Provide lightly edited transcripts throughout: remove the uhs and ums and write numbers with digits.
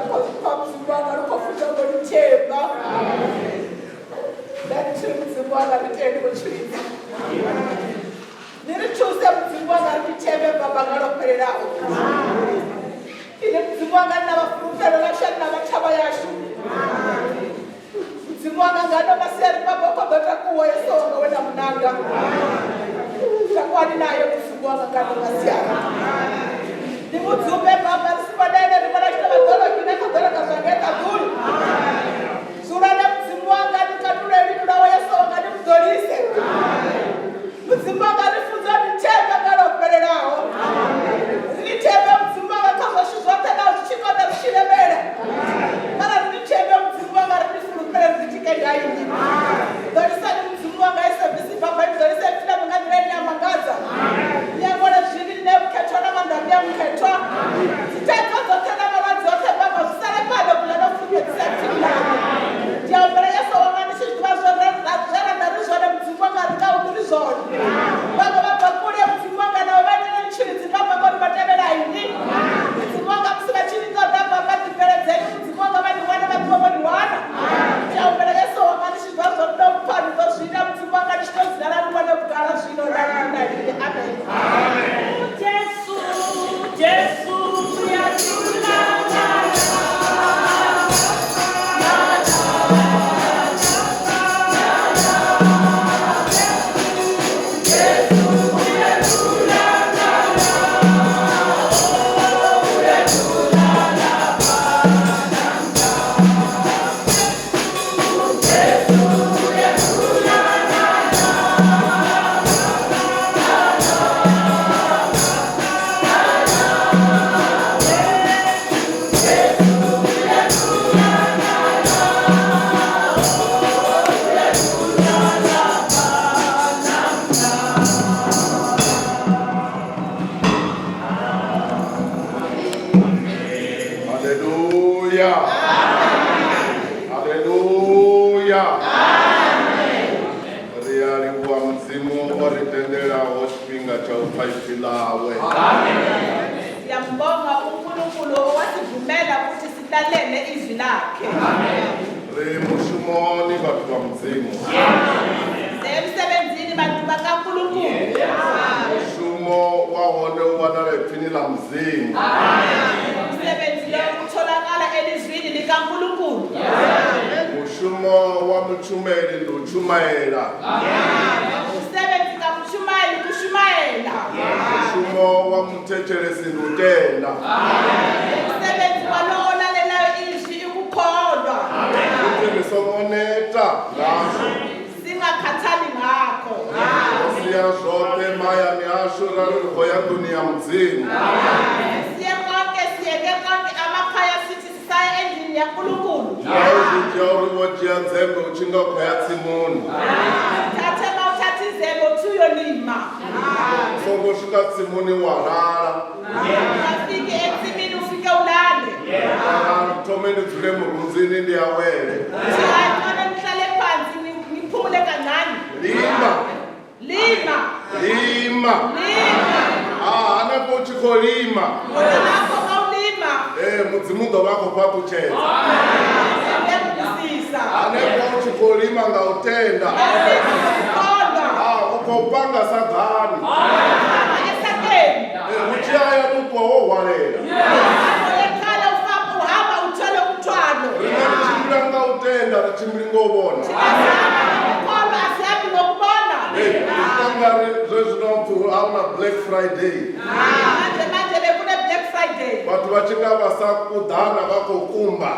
ri khou zwi pfa Mudzimu wanga ri khou funza ngo ni themba. Nda ndi tshi ri Mudzimu wanga ri tende vho tshilidzi. Ni ri thuse Mudzimu wanga ri ni thembe baba nga lwo fhelelaho. Ine Mudzimu wanga ni na vha fulufhelo ḽashu ni na vha thavha yashu. Mudzimu wanga nga ano masiari baba u khou ḓo takuwa Yesu wanga we na munanga. Takuwani naye Mudzimu wanga nga ano masiari. Ni mudzumbe baba ri si vhonele ri vhona tshi tou vha ḓologi na kha ḓologa zwa ngei ṱaḓulu. Dzulani Mudzimu wanga ni katule limi lwawe Yesu wanga ni muḓolise. Mudzimu wanga ri funze ni thembe nga lwo fhelelaho. Ri ni thembe Mudzimu wanga kha zwashu zwoṱhe naho zwi tshi konḓa zwi tshi lemela. Mara ri ni thembe Mudzimu wanga ri ni fulufhele ri ḓitike nga inwi. Ḓolisani Mudzimu wanga i sevisi baba ni ḓolise ipfi ḽaṋu nga nḓila ine ya mangadza. Ni hangwele zwivhi ni ṋee vhukhethwa na maanḓa a Muya Mukhethwa. Dzithaidzo dzoṱhe na malwadze oṱhe baba zwi sale fhano vhula no fulufhedzisa ipfini ḽaṋu. Ndi a humbela Yesu wanga ndi tshi zwi ḓivha zwe ra zwe ra ḓa ri zwone Mudzimu wanga ri nga humi ri zwone. Vhaṅwe vha bva kule Mudzimu wanga navho vha iteleni tshilidzi baba ngauri vha tevhela inwi. Mudzimu wanga musi vha tshi ni ṱoḓa baba ḓibveledzeni Mudzimu wanga vha ni wane vha ṱuwe vho ni wana. Ndi a humbela Yesu wanga ndi tshi zwiḓivha zwa ndo pfa ni ḓo zwi ita Mudzimu wanga ndi tshi tou dzina ḽa ni wane vhugala zwino na lini na lini. Amen. Jesu, Jesu, Haleluya. Haleluya. Ri a livhuwa Mudzimu o ri tendelaho tshifhinga tsha u pfa ipfi ḽawe. Siyambonga uNkulunkulu owasivumela ukuthi silalele izwi lakhe. Ri mushumoni vhathu vha Mudzimu. Emsebenzini bantu bakaNkulunkulu. Mushumo wa hone u wanala ipfini ḽa Mudzimu. Umsebenzi lo utholakala elizwini likaNkulunkulu. Mushumo wa mutshumeli ndi u tshumaela. Umsebenzi kamshumayeli kushumayela. Mushumo wa muthetshelesi ndi u tenda. Umsebenzi walowo olalelayo izwi ukukholwa. Futhi ri songo neta ngazwo. Singakhathali ngakho. Ro sia zwoṱhe mahayani ashu ra ri ri khou ya nḓuni ya Mudzimu. Siye konke siyeke konke amakhaya sithi sisaya endlini yaNkulunkulu. Dzhia u zwi dzhia uri wo dzhia dzembe u tshi nga u khou ya tsimuni. Thathe mawuthatha izembe uthi uyolima. U songo swika tsimuni wa lala. Ungafiki ensimini ufike ulale. Wa thome ndi dzule murunzini ndi awele. Uthi hayi ngcono ngihlale phansi ngiphumule kancane. Lima. Lima. Lima. Lima. Ah, hanefho u tshi khou lima. Khona lapho mawulima. Ee, Mudzimu u ḓo vha a khou fhaṱutshedza. Uyakubusisa. Hanefho u tshi khou lima nga u tenda. Mawulima ngokukholwa. Ah, u khou panga sagani. Hamba esakeni. Ee, u tshi ya hayani u ṱuwa wo hwalela. Hamba ekhala ufamba uhamba uthwele umthwalo. Riṋe ri tshimbila nga u tenda, ri tshimbili nga u vhona. Thina sihamba ngokukholwa asihambi ngokubona. Ee, ndi tonga ri zwezwino pfi a hu na Black Friday. Manje manje bekune Black Friday. Vhathu vha tshi nga vha sa kuḓana vha khou kumba.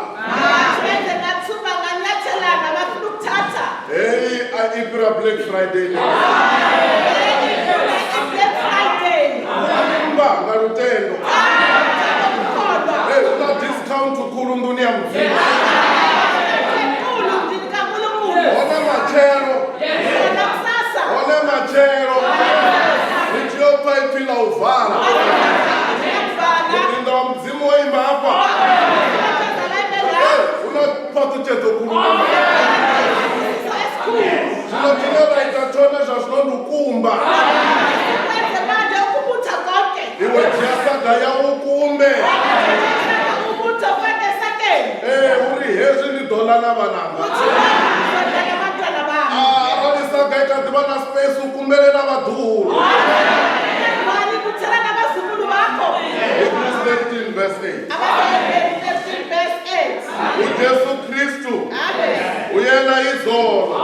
Benze ngathi banganyathelana bafuna ukuthatha. Heyi a i fhira Black Friday. I-Black Friday. Kumba nga lutendo. Ngokukholwa. Ee, hu na discount khulu nḓuni ya Mudzimu. Enkulu ndini kaNkulunkulu. Hone matshelo, Khona kusasa. hone matshelo. Ri tea u pfa ipfi ḽa u vala. Ukuvala. Muḓinḓa wa Mudzimu o ima hafha. Ee, hu na phaṱhutshedzo khulu nga maanḓa. Zwino tshine ra ita tshone zwa zwino ndi u kumba. Kwenze manje ukubutha konke. Iwe dzhia saga yau u kumbe. Ubutho konke esakeni. Hezwi ndi ḓo ḽa na vhananga. Uthi lokhu ngizodla nabantwana bami. Ah, arali saga i kha ḓi vha na space u kumbele na vhaḓuhulu. Ngwali buthela nabazukulu bakho. Hebrews 13 verse 8. AbaseHebheru 13 verse 8. UJesu Kristu Amen. uyena izolo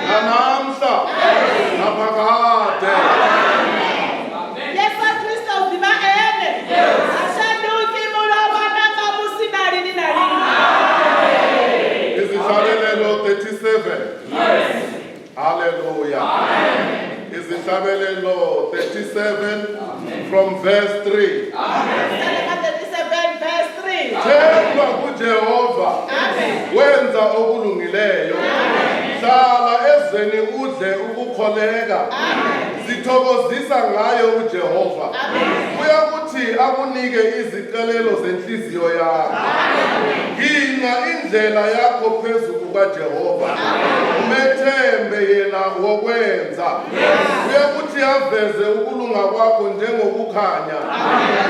nanamhla naphakade. Yesu Kristo u ḓivha ene. Ha shanduki mulovha na ṋamusi na lini na lini. Izihlabelelo 37. Hallelujah. Izihlabelelo 37 from verse 3. Psalm 37 verse 3. Themba kuJehova Amen. wenza okulungileyo. Hlala ezweni udle ukukholeka. Zithokozisa ngayo uJehova. Uyakuthi akunike izicelelo zenhliziyo yakho. Ginqa indlela yakho phezu kukaJehova. Umethembe yena wokwenza. Uyakuthi aveze ukulunga kwakho njengokukhanya.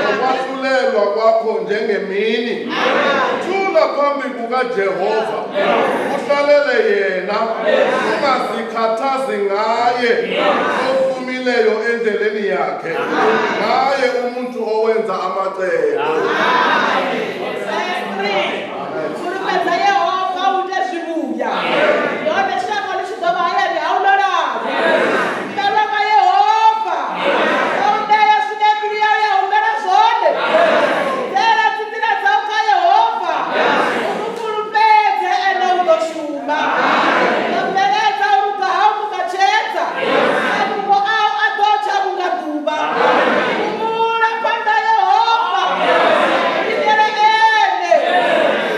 Nokwahlulelwa kwakho njengemini. Thula phambi kukaJehova. Uhlalele yena. Ungazikhathazi ngaye ofumileyo endleleni yakhe. Ngaye umuntu owenza amacebo. Verse 3. Fulufhedza Yehova u ite zwivhuya. Ndi hone shango ḽi tshi ḓo vha hayani hau ḽo lala. Ṱolwa nga Yehova. O u ṋea zwine mbilu yau ya humbela zwone. Dzela dzinḓila dzau kha Yehova. U mu fulufhedze ene u ḓo shuma. U ḓo bveledza u luga hau vhunga tshedza. Mafhungo au a ḓo tsha vhunga ḓuvha. Fhumula phanḓa ha Yehova. Lindele ene.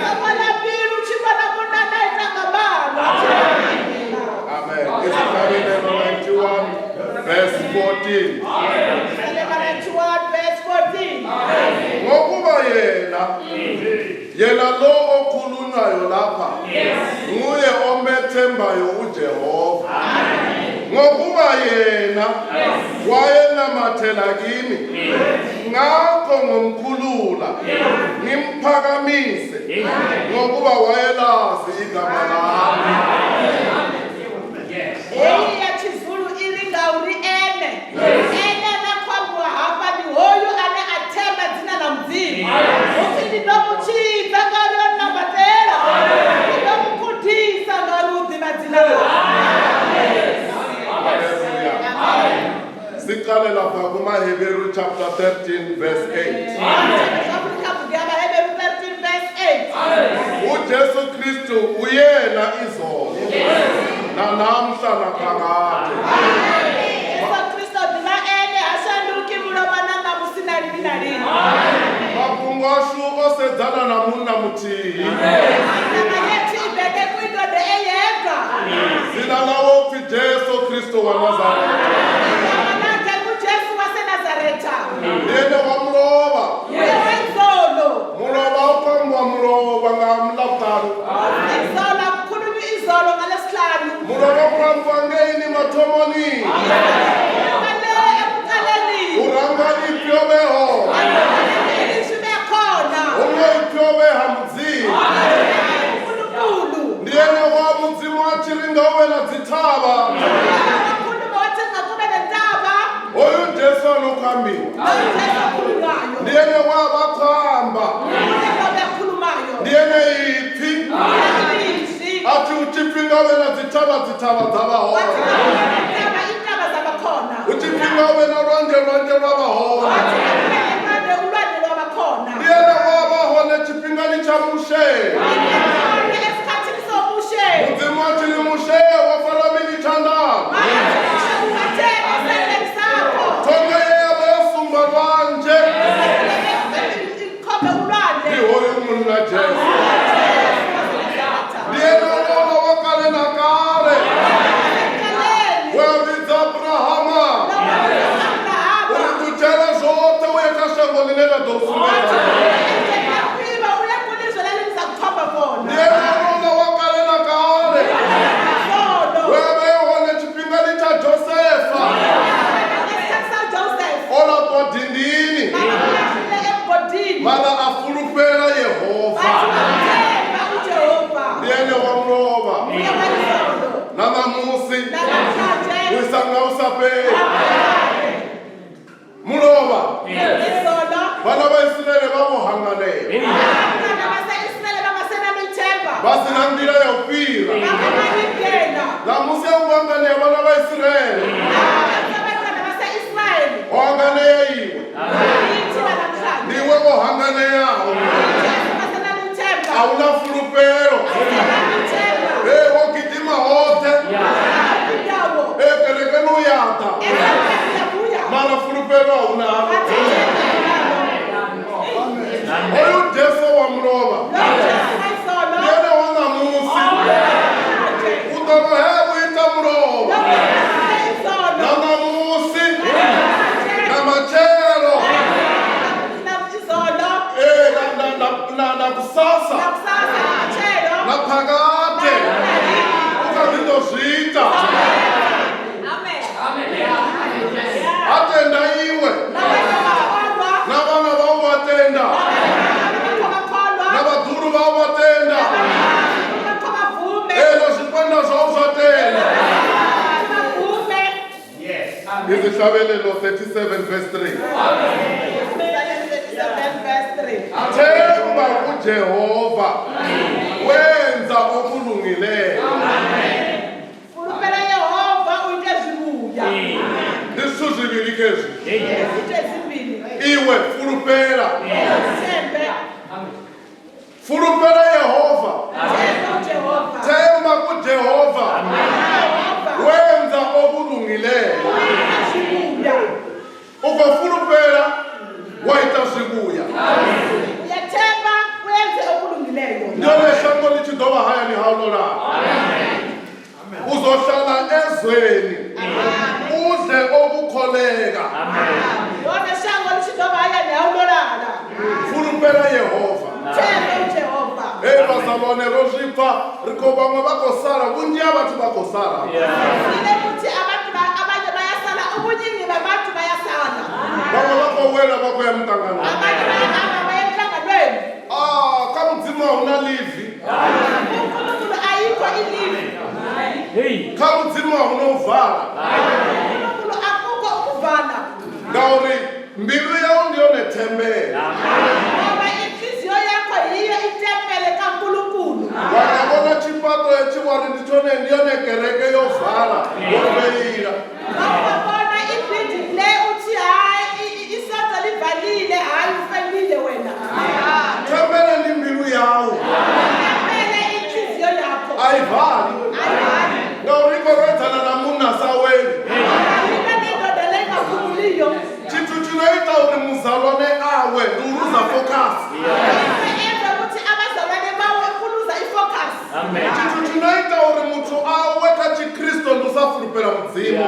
Songo ḽa mbilu u tshi vhona munna ane a ita nga maano. Amen. Izihlabelelo 91 verse 14. Psalm 91 verse 14. Ngokuba yena yena lo okhulunywayo lapha nguye omethembayo uJehova. Ngokuba yena wayenamathela kimi, ngakho ngomkhulula ngimphakamise, ngokuba wayelazi igama lami. Heyi ya Tshizulu i ri ngauri ene ene ane a khou ambiwa hafha ndi hoyu ane a themba dzina ḽa Mudzimu. Hu pfi ndi ḓo mu tshidza ngauri o nnambatela, ndi ḓo mu gudisa ngauri u ḓivha dzina ḽanga. Haleluya. Siqale lapha kumaHeberu chapter 13 verse 8. Zwavhuḓi kha bugu ya Vhaheberu 13 verse 8. UJesu Kristu uyena izolo nanamhla naphakade. Yesu Kristo u ḓivha ene ha shanduki mulovha na ṋamusi na lini na lini. Mafhungo ashu o sedzana na munna muthihi. Indaba yethu ibheke kwindoda eyedwa. Dzina ḽawe upfi Jesu Kristu wa Nazaretha. Igama lakhe nguJesu waseNazaretha. Ndi ene wa mulovha. Nguye wezolo. Mulovha u khou ambiwa mulovha nga Ḽavhuṱanu. Izolo akukhulumi izolo ngalesihlanu. Mulovha u khou ambiwa ngeini mathomoni. Qale ekuqaleni. U ranga ipfi o vhe hone. Ilizwi bekhona. Huno ipfi o vhe ha Mudzimu. uNkulunkulu. Ndi ene wa Mudzimu a tshi ri nga u vhe na dzithavha. Wakhuluma wathi ngakube nentaba. Hoyu Jesu a no khou ambiwa. Lo Jesu okhulunywayo. Ndi ene wa vha khou amba. Nguye lo okhulumayo. Ndi ene ipfi. Ilizwi. A tshi u tshi pfi nga u vhe na dzithavha dzithavha dza vha Wathi hone. ngakube nentaba iintaba zaba khona. U tshi pfi nga u vhe na lwanzhe lwanzhe lwa vha hone. Wathi ngakube nelwandle ulwandle lwaba khona. Ndi ene wa vha hone tshifhingani tsha Mushe. Wayekhona esikhathini soMoshe. Mudzimu a tshi ri Mushe wo fara mini tshanḓani. Wathi Moshe uphatheni esandleni sakho. Thonga ye ya vha yo sumba lwanzhe. Ikhombe ulwandle. Ndi hoyu munna Jesu. Ndi ene ono wa kale na kale. Ekuqaleni. We a vhidza Abrahama. Abrahama. Uri ṱutshele zwoṱhe u ye kha shango ḽine nda ḓo u sumbedza. Uyakwiba uye kwilizwe lalizakukhomba khona. Ndi ene ono wa kale na kale. Izolo. We a vha e hone tshifhingani tsha Josefa. Ngesikhathi saJoseph. O laṱwa dindini. Babamlahlile emgodini. Mara a fulufhela Yehova. Bathi bamthemba uJehova. Vhana vha Israele vha vho hanganea. Abantwana base-Israyeli bangasenalo ithemba. Vha si na nḓila ya u fhira. Bangenayo indlela. Ṋamusi a ngo hanganea vhana vha Israele. Abantwana base-Israyeli. Ho hanganea iwe. Thina namhlanje. Ndi iwe wo hanganeaho. Jesu basenalo ithemba. A hu na fulufhelo. Asenalo ithemba. Ee, wo gidima hoṱhe. Indawo. Ee, kerekeni u ya ḓa. Esontweni uyabuya. Mara fulufhelo a hu nalo. Bathi ithemba unalo. Hoyu Jesu wa mulovha. Lo Jesu wayizolo. Ndi ene wa ṋamusi. Namhlanje. U ḓo ri he u ita mulovha. Lo Jesu Na wayizolo. ṋamusi. Namhlanje. Na matshelo. Izolo. Ee, na, na, na, na, na kusasa. Nakusasa namatshelo. Na phakade. U kha ḓi ḓo zwi ita. Amen. Ha tenda iwe. Nabanye bakholwa. Na vhana vhau vha tenda. Abanye bakholwa. Na vhaḓulu vhau vha tenda. Abanye bavume. Ee, na zwikwenda zwau zwa tenda. Bavume. Izihlabelelo 37 verse 3. 37 verse 3. Themba kuJehova wenza okulungileyo. Fulufhela Yehova u ite zwivhuya. Ndi zwithu zwivhili khezwi. Izinto ezimbili. Iwe fulufhela. Thembe. Fulufhela Yehova. Themba uJehova. Themba kuJehova Yehova. wenza okulungileyo. Uite zwivhuya. U khou fulufhela wa ita zwivhuya. Uyathemba wenze okulungileyo. Ndi hone shango ḽi tshi ḓo vha hayani hau ḽo lala. Uzohlala ezweni udle okukholeka. Lona shango ḽi tshi ḓo vha hayani hau ḽo lala. Fulufhela Yehova. Themba uJehova. Hei vhazalwane ro zwi pfa ri khou vhaṅwe vha khou sala vhunzhi ha vhathu vha khou sala. Sile kuthi abantu abanye bayasala, ubuningi babantu bayasala. Vhaṅwe vha khou wela vha khou ya muṱanganoni. Abanye bayahamba baya emhlanganweni. Ah, kha mudzimu a huna livi. UNkulunkulu ayikho ilivi. Kha mudzimu a huna u vala. UNkulunkulu akukho ukuvala. Ngauri mbilu yau ndi yone thembele. Ngoba inhliziyo yakho yiyo itempele kaNkulunkulu. Wa nga vhona tshifhaṱo hetshi wa ri ndi tshone ndi yone kereke yo vala yo feila. Mawungabona i-building le uthi hayi isonto livalile, hayi ufelile wena. Thembele ndi mbilu yau. Itempele inhliziyo yakho. A i vali. Ayivali. Ngauri i khou redzana na munna sa weli. Ayikho nendoda le engaphumuliyo. Tshithu tshi no ita uri muzalwane awe ndi u luza focus. Into enza ukuthi abazalwane bawe ukuluza i-focus. Tshithu tshi no ita uri muthu awe kha tshikristo ndi u sa fulufhela mudzimu.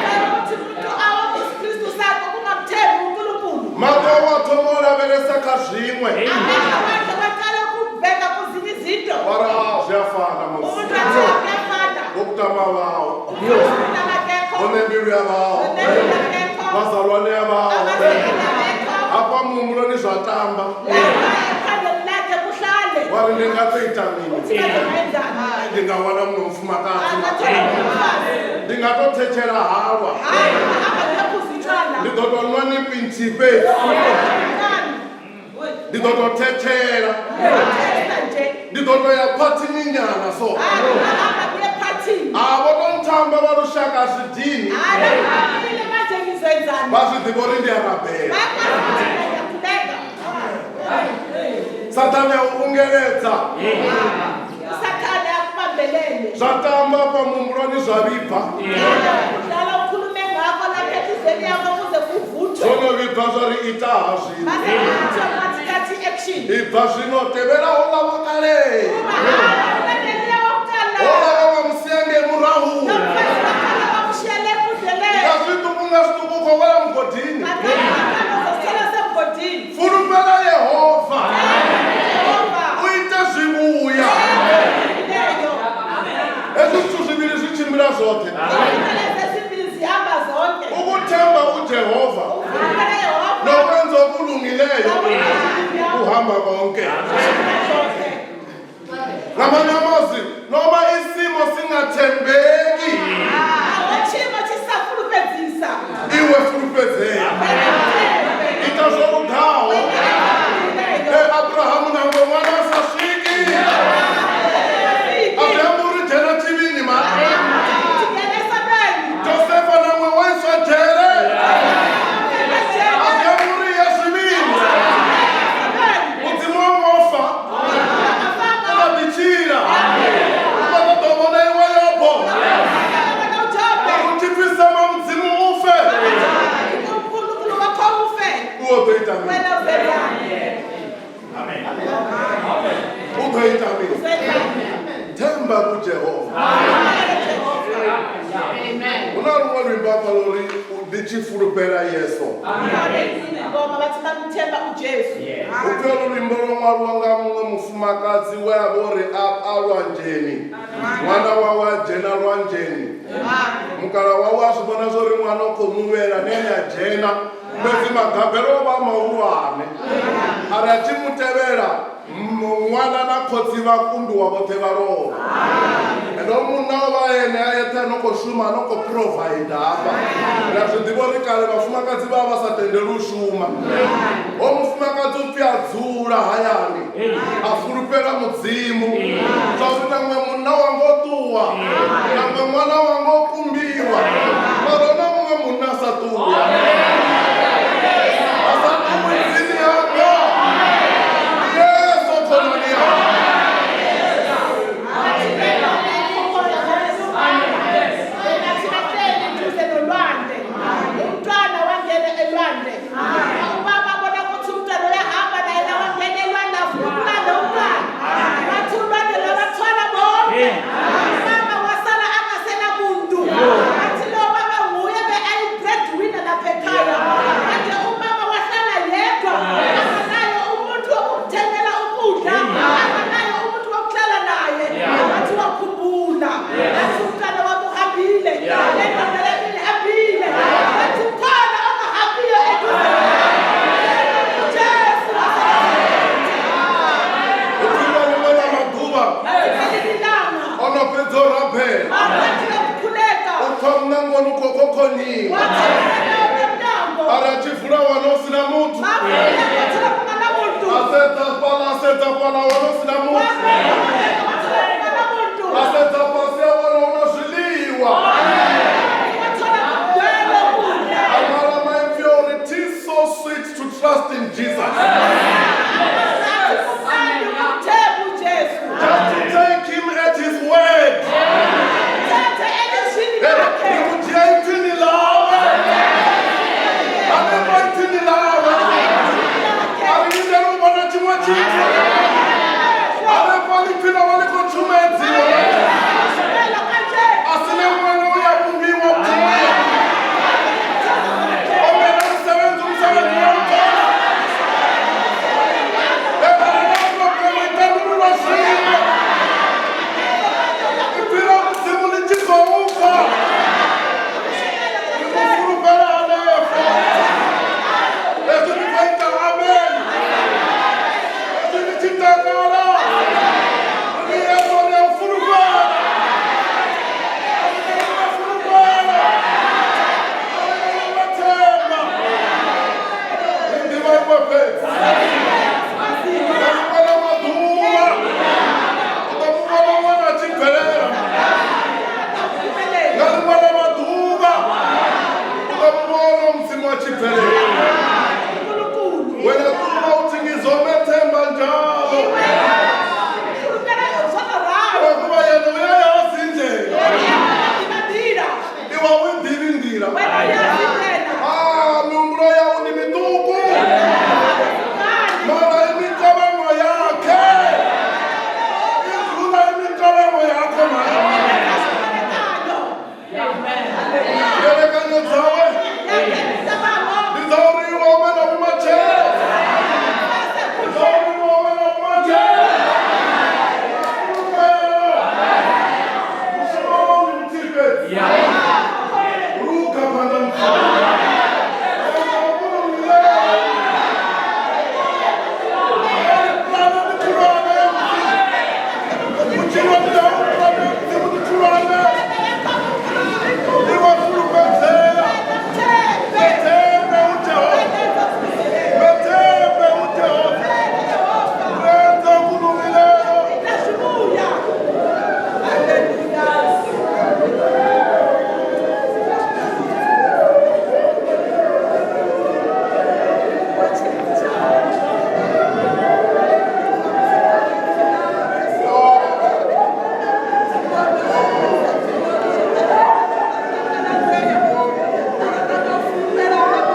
Enza ukuthi umuntu awe isiKristu sakhe kungamthembi uNkulunkulu. Maṱo awe a thoma u lavhelesa kha zwiṅwe. Amehlo wakhe waqala ukubheka kwezinye izinto. Vha ri ah zwi a fana musi. Umuntu athi kuyafana. Vho kutama vhao. Umfana akekho. Vhone mbilu ya vhao. Nonembeza akekho. Vhazalwane ya vhao. Abazalwane abekho. Hafha muhumbuloni zwa tamba. Lapha ekhandeni lakhe kuhlale. Wa ri ndi nga tou ita mini? Uthi bazongenzani? Ndi nga wana muṅwe mufumakadzi. Angathola umfazi. Ndi nga tou thetshela halwa. Hayi, ahamba ngiyophuza utshwala. Ndi ḓo tou nwa nipi nthihi fhedzi. Ngani? Ndi ḓo tou thetshela. Ngiyothetha nje. Ndi ḓo tou ya phathini nyana so. Hayi, ahamba kuye ephathini. Ah, vho tou nthamba vha lushaka zwi dini. Hayi, ngihambile manje ngizoyenzani? Vha zwi ḓivha uri ndi a rabela. Bayakwazi ukuthi mina ngiyakhuleka. Sathane a u ungeledza. Usathane akubambelele. Zwa tamba afha muhumbuloni zwa vhibva. Udlala ukhulume ngakho lapha enhliziyweni yakho kuze kuvuthwe. Zwo no vhibva zwa ri ita ha zwino. Mase kuthiwa ngathi kathi action. Ibva zwino tevhela houḽa wa kale. Uma hayi ulandeliya wokuqala. Houḽa we wa mu sia ngei murahu. Lo mfazi wakhala wakushiyela Nga ekudleleni. zwiṱuku nga zwiṱuku u khou wela mugodini. Kancane kancane uzozithola semgodini. Fulufhela Yehova. Jehova. U ite zwivhuya. Leyo. Hezwi zwithu zwivhili zwi tshimbila zwoṱhe. Izinto lezi ezimbili zihamba zonke. Ukuthemba uJehova Ukhulumela Yehova. nokwenza okulungileyo kuhamba konke. Zonke. Ngamanye amazwi noma isimo singathembeki Awachimo chisafulufhedzisa. iwe fulufhedzea. Ita zwo lugaho. ita mini? Wena uzenzani? U ḓo ita mini? Uzenzani? Themba kuJehova. Amen, Jehova. Hu na luṅwe luimbo hafha lwo ri ndi tshi fulufhela Yesu. Ngoma bathi bamthemba uJesu. Upfi holu luimbo lwo ṅwaliwa nga muṅwe mufumakadzi we a vha uri a lwanzheni. Ṅwana wawe a dzhena lwanzheni. Mukala wawe a zwi vhona zwa uri ṅwana u khou muvhela na ene a dzhena. Fhedzi magabelo o vha a mahulwane. A ri a tshi mu tevhela ṅwana na khotsi vha kundiwa vhoṱhe vha lovha. Ende hoyu munna o vha ene a eṱhe a no khou shuma a no khou provide hafha. Ri a zwi ḓivha uri kale vhafumakadzi vha vha vha sa tendelwi u shuma. Hoyu mufumakadzi u pfi a dzula hayani a fulufhela Mudzimu zwa uri nangwe munna wanga o ṱuwa, nangwe ṅwana wanga o kumbiwa, mara hu na muṅwe munna a sa ṱuwi. A sa ṱuwi tsini yanga. Ndi Yesu khonani yanga. Nathi duze nolwandle. Umntwana wangena elwandle. Ubaba abona ukuthi umntwana uyahamba naye na wangena elwandle afuna ukulanda umntwana. Wathi ulwandle lwabathwala bonke. Umama wasala angasenamuntu. Wathi lo baba nguye be ayi-breadwinner lapha ekhaya. Manje umama wahlala yedwa. Anganaye umuntu wokumthengela ukudla. Anganaye umuntu wokuhlala naye. Wathi wakhumbula. Wathi umntwana wami uhambile. Le ndoda lami ihambile. Wathi khona ongahambiyo eduze. Jesu. Upfi nga ḽiṅwe ḽa maḓuvha Ngelinye ilanga o no fhedza u rabela wathi lokukhuleka u pfa muṋangoni u khou khokhonyiwa. wathi emnyango A ri a tshi vula wana hu si na muthu. mavula wathola kunganamuntu. A sedza fhaḽa a sedza fhaḽa wana hu si na muthu. Wathola kunganamuntu. A sedza fhasi a wana hu na zwiḽiwa. Wathola kugcwele ukudla. A ṅwala maipfi a uri "Tis so sweet to trust in Jesus. Athi kumnandi ukumthemba uJesu. Just to take him at his word." Thathe elizwini Hey, lakhe. ndi mu dzhia ipfini ḽawe. Hanefho ipfini ḽawe. A ri lindeli u vhona tshiṅwe tshithu. Hanefho ipfi ḽawe ḽi khou tshumedziwa. Shumela kanje. A si na ṅwana u ya vhumbiwa vhutshiloni. O mela musebenzi umsebenzi uyawuthola. Eba ri na problema i tandululwa zwino. Ipfi ḽa Mudzimu ḽi tshi khou bva. Ndi mu fulufhela hanefho. Hezwi ndi khou ita amen. Hezwi ndi tshi takala. Ndi Yesu ri a u fulufhela. Ri a u fulufhela. Ri a u themba. Ndi ḓivha iwe fhedzi.